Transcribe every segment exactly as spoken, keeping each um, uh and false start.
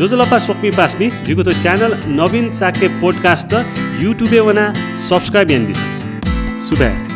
ज्वजलपा स्वकुमि पासापिं, जिगु थ्व च्यानल नवीन शाक्य पोडकास्ट YouTube-य् वनाः subscribe यानादिसँ। सुभाय्।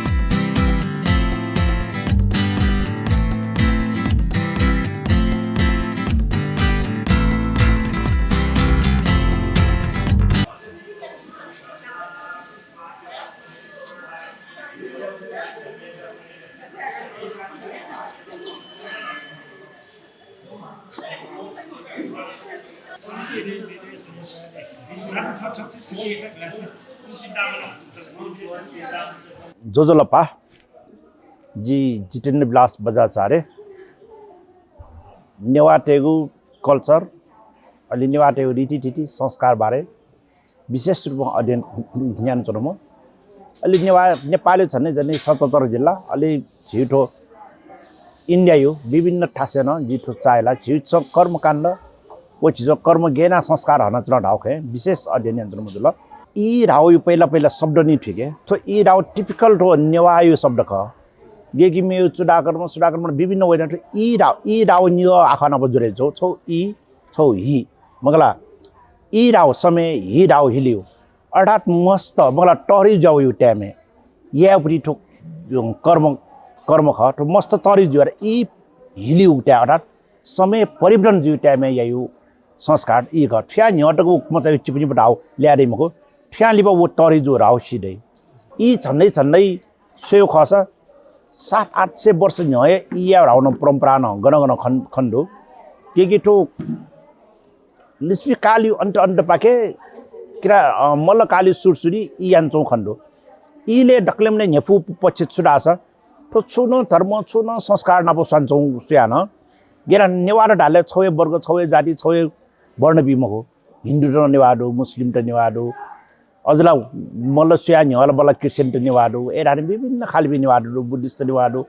ज्वजलपा, जि जितेन्द्र विलास बज्राचार्य। नेवाःतय्गु culture, अले नेवाःतय्गु रीतिथिति, संस्कार बारे विशेष रूपमा अध्ययन यानाच्वनाम्ह। अले नेवाः, नेपालय् झन्डै झन्डै सतहत्तर जिल्ला, अले झीगु थ्व इन्डियाय् विभिन्न थासय् नं जिं थ्व चाःहिला। झीगु कर्मकाण्ड व झीगु कर्म गय् यानाः संस्कार हनाच्वना धाःगु खँय् विशेष अध्ययन यानाच्वनाम्ह जुल। ई धाःगु पहिला पहिला शब्द निं थुइके। थ्व ई धाःगु typical थ्व नेवाःया शब्द खः। गय् कि मेगु चूडाकर्म, चूडाकर्म विभिन्न वय् नं थ्व ई धाःगु, ई धाःगु निगः आखः नाप जुरे जुल। छगू ई, छगू हि। मखु ला, ई धाःगु समय, हि धाःगु हिलिगु। अर्थात् मस्त, मखु ला, तःधि जुयावइगु time-य् यायेगु थ्व कर्म, कर्म खः। थ्व मस्त तःधि जुयाः ई हिलिगु time, अर्थात् समय परिवर्तन जुइगु time-य् याइगु संस्कार ई खः। थुया न्ह्यः तक व मचायागु चिपु निपु धाःगु ल्याः दइ मखु। थुया लिपा व तःधि जू धाःगु सी दइ। ई झन्डै झन्डै स्वयेगु खःसा सात आठ सय वर्ष न्ह्यः हे ई याये धाःगु नं परम्परा नं गन गन खन, खने दु। गय् कि थ्व लिच्छवि कालया अन्त, अन्तपाखे किरा, अ, मल्ल कालया सुरु सुरुइ ई यानाच्वंगु खने दु। ईलय् दकलय् न्ह्यइपुगु पक्ष छु धाःसा थ्व छुं नं धर्म, छुं नं संस्कार नाप स्वानाच्वंगु स्वयाः नं गय् याना नेवाःत धाःसा छगू हे वर्ग, छगू हे जाति, छगू हे वर्ण बी मखु। हिन्दूत नेवाः दु, मुस्लिमत नेवाः दु, अझ ला मल्ल स्वयाः न्ह्यः ला बल्ला क्रिश्चियनत नेवाः दु, अय् धाःसा विभिन्न खालपिं नेवाःत दु, बुद्धिस्ट नेवाः दु,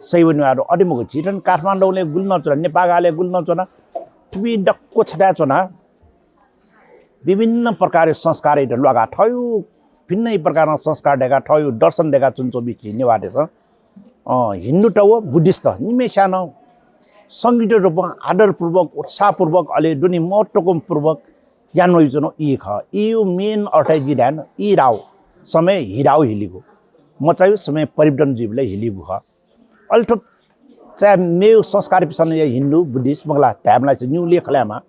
शैव नेवाः दु, अथे मखु। झी थन काठमाडौंलय् गुलि नं च्वना, नेपाःगालय् गुलि नं च्वना, थुपिं दक्व छथाय् च्वनाः विभिन्न प्रकारया संस्कारयात ल्वाकाः थःगु भिन्न प्रकारं संस्कार दय्काः थःगु दर्शन दय्काः च्वनाच्वंपिं झी नेवाःतय्सं, अँ, हिन्दूत व बुद्धिस्ट निम्हय्सिनं संयुक्त रूपं आदरपूर्वक, उत्साहपूर्वक, अले दुने महत्त्वपूर्वक यानावइच्वनागु ई खः। ईया main अर्थ हे जिं धाये नि, ई धाःगु समय, हि धाःगु हिलिगु। मचाया समय परिवर्तन जुइबलय् हिलिगु खः। अले थ्व चाहिँ मेगु संस्कारपिसं या हिन्दू, बुद्धिस्ट, मखु ला, धायेमाल ला, निगू ल्यखलायेमाः।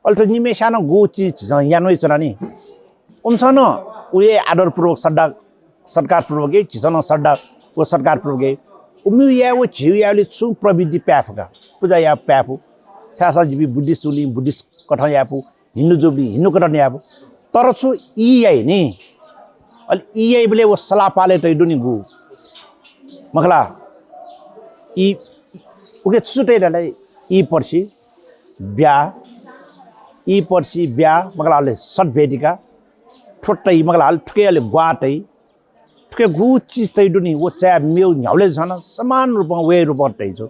अले थ्व निम्हय्सिनं गु चिज झीसं यानावइच्वना नि, उमिसं नं व हे आदरपूर्वक, श्रद्धा, सत्कारपूर्वक याइ, झीसं नं श्रद्धा व सत्कारपूर्वक याइ। उमिगु याये व झीगु यायेबलय् छुं प्रवृत्ति पाये फु का, पुजा याये पाये फु। छाय्धाःसा जिपिं बुद्धिस्ट उलिं बुद्धिस्ट कथं याये फु, हिन्दू जूपिं हिन्दू कथं याये फु। तर छु ई याइ नि, अले ई याइबलय् व सल्लाह पालय् तइ दु नि गु, मखु ला। ई उके छु छु तइ धाःसा ई पर्सि ब्याः, ई पर्सि ब्याः, मखु ला, अले सतभेदिका, थ्व तइ, मखु ला, अले थुके अले ग्वाः तइ, थुके गु चिज तइ दु नि, व चाहिँ मेगु न्ह्याबलें झन समान रूपं व हे रूपं तइ छु।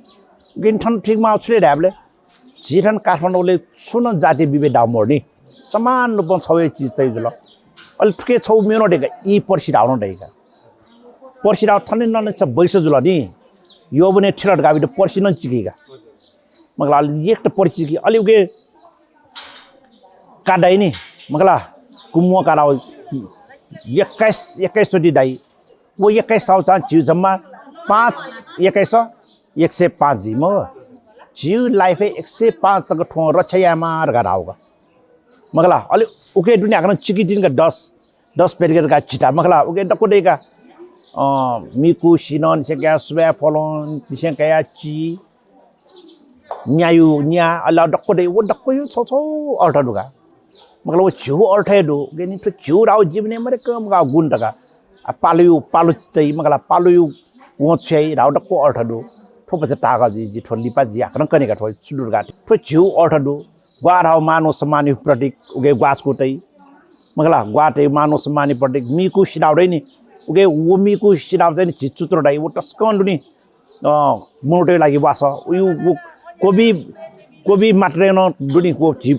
उकिं थन ठीक माः छु ले धायेबलय् झी थन काठमाडौंलय् छुं नं जातीय विभेद धाःगु मरु नि, समान रूपं छगू हे चिज तइ जुल। अले थुके छगू मेगु नं दइ का, ई पर्सि धाःगु नं दइ का। पर्सि धाःगु थन नं छ बैस जुल नि, यौवनय् थिल धकाः पर्सि नं चिकी का। मखु ला, अले एक त पर्सि चिकी, अले उके का दाइ नि, मखु ला, कुमुव का धाःगु एक्काइस, एक्काइस चोटि दाइ। व एक्काइस धाःगु चाहिँ झीगु जम्मा पाँच एक्काइस एक सय पाँच जुइ मखु। झीगु life-य् एक सय पाँच तक थ्वं रक्षा यायेमाः धकाः धाःगु का। मखु ला, अले उके दुने हाकनं चिकी तिनि का दस, दस भेदिका धकाः झिता, मखु ला, उके दक्व दइ का। अँ, मिकु सिनं निसें कयाः सुभाय् फ्वलं निसें कयाः ची, न्यायु न्या, अले दक्व दइ, व दक्वया छगू छगू अर्थ दु का। मखु ला, व झीगु अर्थ हे दु। उके नि थ्व झीगु धाःगु जीवनय् मदय्कं मगाः गुण तका। आ, पालुया पालु चित्त याइ, मखु ला, पालुया वं छु याइ धाःगु दक्व अर्थ दु। थ्व भचा ताःगु जुइ, जि थ्व लिपा जि हाकनं कने का, थ्व छु दु धकाः। थ्व झीगु अर्थ दु। ग्वाः धाःगु मानव सम्मानया प्रतीक, उके ग्वाः छकू तइ। मखु ला, ग्वाः तइ मानव सम्मानया प्रतीक। मिकु सिनाव दइ नि, उके व मिकु सिनाव चाहिँ नि झी चुत्र धाइ, व तसकं दु नि। अँ, मनूतय् लागि वासः। उयु व कोबी, कोबी मात्रै नं दु नि, व झी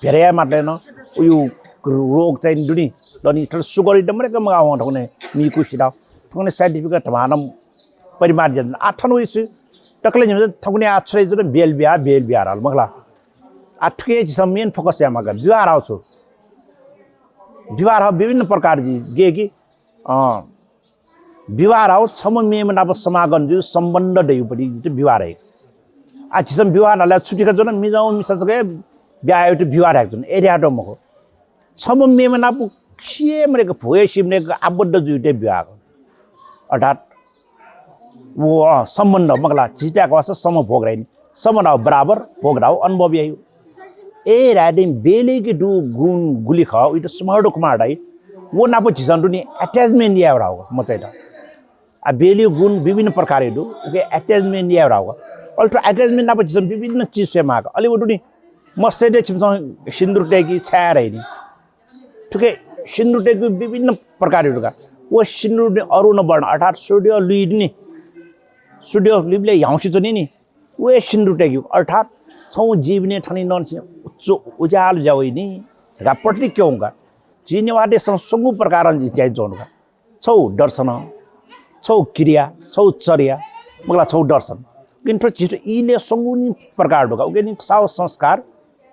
भेडाया मात्रै नं उयु रोग चाहिँ दु नि, दनि। थन सुगरी दमरे कम गावं थकुने मिकु सिनाव। थकुने scientific धमाधम परिमाण जन। आ थन उयु छु, दकले न्ह्यः थकुने आ छुरे जुन बेल बिया, बेल बिया धाल, मखु ला। आ थुके झीसं main focus यायेमाःगु विवाह धाःगु छु? विवाह धाःगु विभिन्न प्रकार जुइ, गय् कि अ, विवाह धाःगु छम्ह मेम्ह नाप समागम जुइ, सम्बन्ध दइगु पति विवाह धाइ। आ झीसं विवाह धाःसा छु थुइका च्वन, मिजं मिसा जक हे ब्याहा यायेत विवाह धाइका च्वन, अथे यात मखु। छम्ह मेम्ह नाप खिइ मदय्क, भ्वय् सिइ मदय्क आबद्ध जुइगु हे विवाह। अर्थात् व, अ, सम्बन्ध मखु ला, झी ताय्का वाःसा समभोग धाइ नि। सम धाःगु बराबर, भोग धाःगु अनुभव याइगु। अय् धाये दनि बेलिके दुगु गुण गुलि खः, उइत स्मरणकुमार धाइ। व नाप झीसं दुने attachment यायेगु धाःगु मचाइत। आ बेलिके गुण विभिन्न प्रकारया दु, उके attachment यायेगु धाःगु। अले थ्व attachment नाप झीसं विभिन्न चिज स्वयेमाःगु। अले व दुने मस्तय्त छिमिसं सिन्दुर तय्की, छाय् धाइ नि। थुके सिन्दुर तय्कीगु विभिन्न प्रकारया दु का। व सिन्दुर अरुण वर्ण अर्थात् सूर्य लुइ दनि, सूर्य लुइबलय् ह्याउँसे च्वनी नि, व हे सिन्दुर तय्कीगु। अर्थात् छगू जीवनय् थनिं नं उच्च उज्यालो ज्या वइ नि धकाः प्रतीक क्यंगु का। झी नेवाःतय्सं स्वंगू प्रकारं ज्या यानाच्वंगु का। छगू दर्शन, छगू क्रिया, छगू चर्या, मखु ला, छगू दर्शन। उकिं थ्व झीत इलय् स्वंगू नि प्रकार दु का। उकिं नि थःगु संस्कार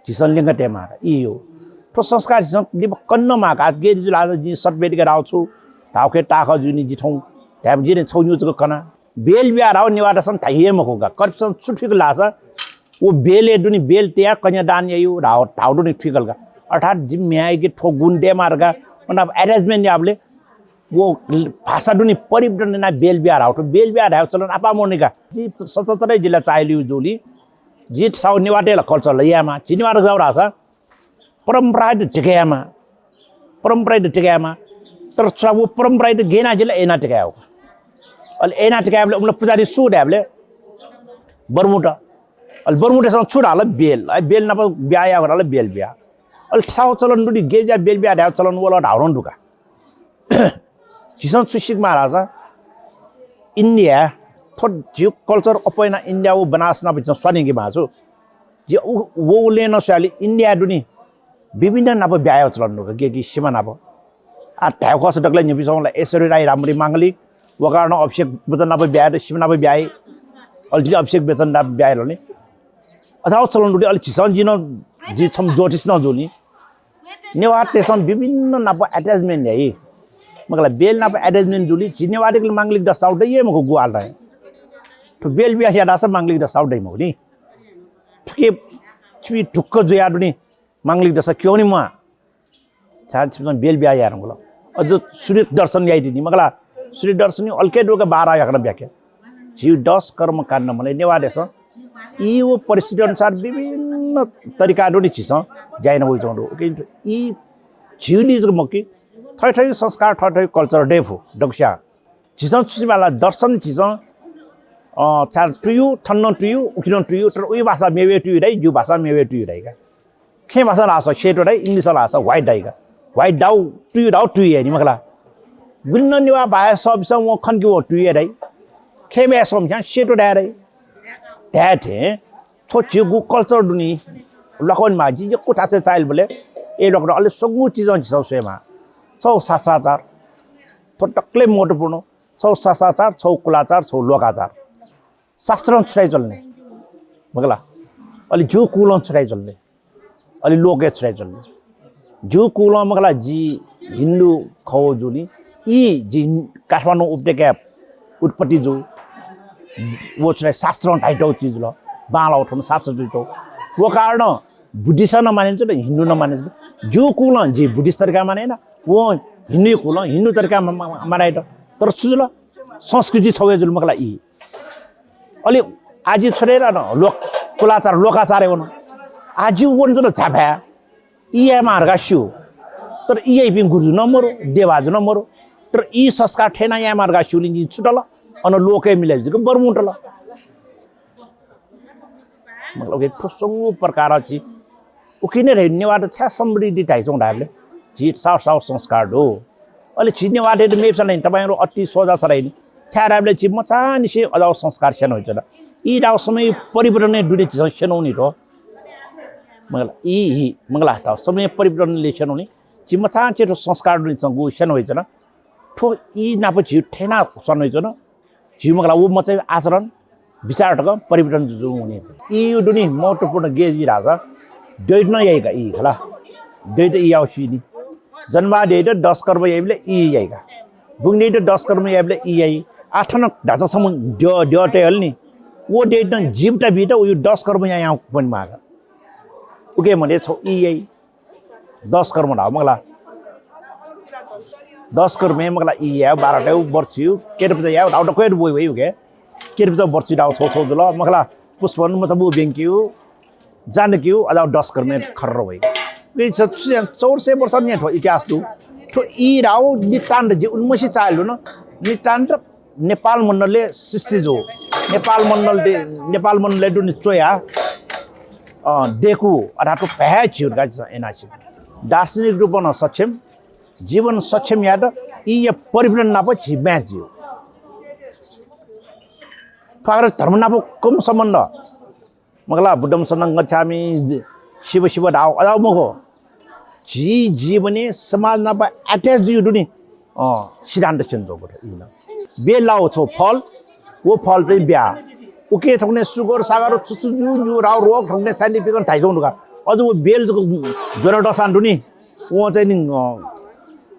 झीसं ल्यंका तयेमाः का, ई हो। थ्व संस्कार झीसं लिपा कने माः का। आज गय् जुल, आज जिं सत बेलिके धाःगु छु, धाःगु खँय् ताःहाकः जुइ नि जि थौं धायेबलय् जिं छगू निगू जक कना। बेल ब्याहा धाःगु नेवाःतय्सं धाइ हे मखु का। कर्पिसं छु थुइकल धाःसा व बेलय् दुने बेल तयाः कन्यादान याइगु धाःगु, धाःगु दुने थुइकल का। अर्थात् जि म्ह्याय्‌के थ्व गुण दयेमाः धकाः व नाप attachment याःबलय् व भाषा दुने परिवर्तन यानाः बेल ब्याहा धाःगु। थ्व बेल ब्याहा धाःगु चलन आपाः मवनी का। जि सतहत्तर जिल्ला चाःहिलागु जूलिं जि थःगु नेवाःतय् ला culture ला यायेमाः। झी नेवाःत धाःसा परम्परायात धिका यायेमाः, परम्परायात धिका यायेमाः। तर छु व परम्परायात गय् यानाः जिं ला अय् यानाः धिका याःगु। अले अय् यानाः धिका याःबलय् उमिला पुजारी सु धायेबलय् बरमुत। अले बरमुतय्सं छु धाल? बेल। अले बेल नाप ब्याहा याःगु धाल बेल ब्याहा। अले थःगु चलन दुने गय् जुयाः बेल ब्याहा धाःगु चलन वल धाःगु नं दु का। झीसं छु सीकेमाः धाःसा इन्डिया, थ्व झीगु culture अप्वः यानाः इन्डिया व बनारस नाप झीसं स्वानागु माःगु छु। झी उ, व उलय् नं स्वयाः इन्डिया दुने विभिन्न नाप ब्याहा याःगु चलन दु का, गय् कि सिमा नाप। आ धायेगु खःसा दकलय् न्ह्यइपुसे वंगु ला ऐश्वर्या राय रामरी मांगलिक, वकाः नं अभिषेक बच्चन नाप ब्याहा यात, सिमा नाप ब्याहा याइ। अले जिं अभिषेक बच्चन नाप ब्याहा याये ला नि। अथवा चलन दु नि, अले झीसं जिं नं, जि छम्ह ज्योतिष नं जू नि। नेवाःतय्सं विभिन्न नाप attachment याइ। मखु ला, बेल नाप attachment जूलिं झी नेवाःतय्के ला मांगलिक दशा दइ हे मखु गुहालय्। थ्व बेल ब्याहा यात धाःसा मांगलिक दशा दइ मखु नि। थुके छिपिं ढुक्क जुयाः दुने मांगलिक दशा क्यं नि म्वाः। छाय् छिमिसं बेल ब्याहा याये धुंकल। अझ सूर्य दर्शन याइ तिनि, मखु ला, सूर्य दर्शन अलगे दु का, बाह्र याकनं व्याख्या। झीगु दश कर्मकाण्ड म्हलय् नेवाःतय्सं ई व परिस्थिति अनुसार विभिन्न तरिका दुने झीसं ज्या याना वइच्वंगु दु। उकिं ई झीगुलिं जक मखु कि, थःथःगु संस्कार, थःथःगु culture दयेफु दक्वस्यां। झीसं छु सीमाः ला, दर्शन झीसं, अ, छाय् तुयु, थन नं तुयु, उखे नं तुयु, तर उइ भाषां मेवय् तुयु धाइ, जिगु भाषां मेवय् तुयु धाइ का। खँय् भाषां धाःसा सेतो धाइ, English-ं धाःसा white धाइ का। White धाःगु तुयु धाःगु तुयु याइ नि, मखु ला। गुलिं नं नेवाः भाय् सःपिसं वं खन कि वं तुयु हे धाइ। खँय् भाय् सःपिसं सेतो धाये धाइ। धाये थें थ्व झीगु culture दुनि ल्वाकं वनेमाः। जिं यक्व थासय् चाःहिलाबलय्, ए ल्वाकं, अले स्वंगू चिजं झीसं स्वयेमाः। छगू शास्त्राचार, थ्व दकलय् महत्त्वपूर्ण। छगू शास्त्राचार, छगू कुलाचार, छगू लोकाचार। शास्त्रं छु धाइ च्वल नि, मखु ला? अले जिगु कुलं छु धाइ च्वल नि? अले लोकं छु धाइ च्वल नि? जिगु कुलं, मखु ला, जि हिन्दू खः जूलिं ई जि काठमाडौं उपत्यकाय् उत्पत्ति जू। व छु धाइ, शास्त्रं धाइतःगु चिज जुल। बांलाःगु थन शास्त्र जुइतःगु। व कारणं बुद्धिस्टं नं माने यानाच्वन, हिन्दुं नं माने यानाच्वन। जिगु कुलं जि बुद्धिस्ट तरिकां माने याना, वं हिन्दू कुलं हिन्दू तरिकां मा-, मा-, माने यात। तर छु जुल? संस्कृति छगू हे जुल, मखु ला, ई। अले आः जि छु धाइ ला, नं लोक, कुलाचार, लोकाचारय् वन। आः जि वनाच्वना झापाय्, ई यायेमाः धकाः स्यू। तर ई याइपिं गुरुजु नं मरु, देवाजु नं मरु। तर ई संस्कार थथे यानाः यायेमाः धकाः स्यूलिं जिं छु तल? अन लोकय् मिले जक बरमुतल। मतलब कि थ्व स्वंगू प्रकारं झी उकिं हे धाइ, नेवाःत छाय् समृद्धि धाइच्वं धायेबलय् झी साउ साउ संस्कार दु। अले झी नेवाःतय्त मेपिसं ला नि, तपाईँहरू अति सोझा छ धाइ नि। छाय् धायेबलय् झी मचांनिसें अज्याःगु संस्कार स्यना वइच्वन। ई धाःगु समय परिवर्तनय् दुने झीसं स्यना वनी थ्व। मखु ला, ई हि, मखु ला, धाःगु समय परिवर्तनय् स्यना वनी। झी मचांनिसें थ्व संस्कार दुने झीसं स्यना वइच्वन। थ्व ई नाप झी थथे यानाः स्वाना वइच्वन। झी, मखु ला, व मचाया आचरण, विचार तकं परिवर्तन जुजुं वनी। ई दुने महत्त्वपूर्ण गय् जुइ धाःसा, द्यःयात नं याइ का ई खला। द्यःयात ई याउ सी नि। जन्माद्यःयात दश कर्म याइबलय् ई याइ का। बुंगद्यःयात दश कर्म याइबलय् ई याइ। आः थन धाःसा छम्ह द्यः, द्यः तये हल नि। व द्यःयात नं जीवता बीत उयु दश कर्म यायां वनेमाः का। उके म्हने छौ ई याइ। दश कर्म धाउ मखला। दश कर्म मखला ई याउ, बाह्रवटा याउ, बर्चु याउ, केतपुचा याउ, धाउ दक्व याउ वइ वइ उके। केतपुचा बर्चु धाउ छौ छौ जुल, मखला पुष्पन मतबु ब्यंकिउ, जानकिउ, अजाउ दश कर्म खर्र वइ। उके छ छु यां चौर सय वर्ष निया थ्व इतिहास दु। थ्व ई धाउ नितान्त जि उन्मसी चाल दु न। नितान्त नेपाल मण्डलय् सृष्टि जू। नेपाल मण्डल दे-, नेपाल मण्डलय् दुने च्वया, अ, देकु अर्थात् थ्व भ्याः झीउ का एनआरसी। दार्शनिक रूपं नं सक्षम, जीवन सक्षम यात, ईया परिवर्तन नाप झी म्याच जिउ। थ्व आगर धर्म नाप कम सम्बन्ध। मखला बुद्धं शरणं गच्छामि, जि-, शिव शिव धाउ, अजाउ मखु। झी जीवनय् समाज नाप attach जुइ दुनि, अँ, सिद्धान्त छ्यन जूगु दु, इजिन। बेल लाउ छौ फल, व फल चाहिँ ब्या। उके थौंकन्हय् sugar सागर छु छु जु जु राउ रोग थौंकन्हय् scientific धाइ जूगु दु का। अझ व बेल जक ज्वना दसां दुनि, व चाहिँ नि, अँ,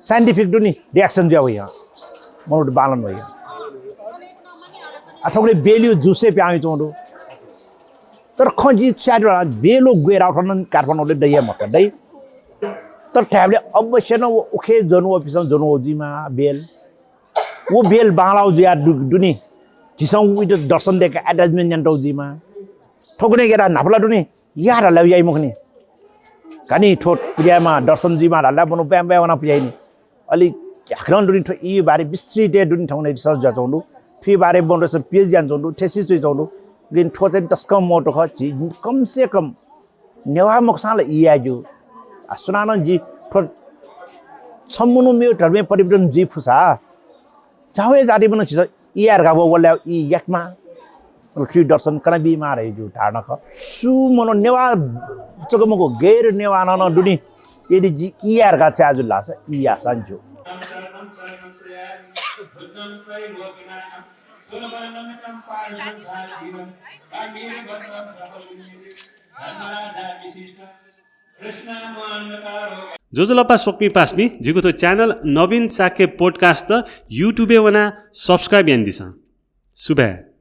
scientific दुनि reaction जुया वइ। मनूत बांलान वइ। आ, थौंकन्हय् बेलिउ juice हे प्यां वइ च्वं दु। तर खँ जिं छु याये धुन, बेल व ग्वय् धाउ थन काठमाडौंलय् दइ हे मखु दइ। तर धायेबलय् अवश्य नं व उखे ज्वना वःपिसं ज्वना वउ जुइमा बेल। व बेल बांलाउ जुया दु-, दुनि। झीसं उइत दर्शन दय्‌काः attachment यानातउ जुइमा। थौंकन्हय् गेरा न्हापा ला दुनि, या धाल याइ मखुनि। का नि थ्व पुजायेमा दर्शन जुइमा धाल मनू ब्यां ब्यां वना पुजाइनि। अले हाकनं दुनि थ्व ई बारे विस्तृत हे दुनि थौंकन्हय् research जुयाच्वंगु दु। थ्व ई बारे मनूतय्‌सं PhD यानाच्वंगु दु, thesis च्वइच्वंगु दु। लेकिन थ्व चाहिँ तसकं महत्व खः, झी कम से कम नेवाः मखुसां ला ई याये ज्यू। आ, सुनानं जि थ्व छम्ह मनू मेउ धर्मय् परिवर्तन जुइ फुसा, झीउ हे जातिमनं झीसं ई याये धकाः वल ला ई याकेमा। अले थ्व दर्शन कना बीमा धइ ज्यू धारणा खः। सु मनं नेवाः जक मखु, गैर नेवाः नं दुनि। यदि जि ई याये धकाः चाये जुल धाःसा ई याःसां ज्यू। ज्वजलपा स्वकुमि पासापिं, जिगु थ्व channel नवीन शाक्य podcast YouTube-य् वनाः subscribe यानादिसँ। सुभाय्।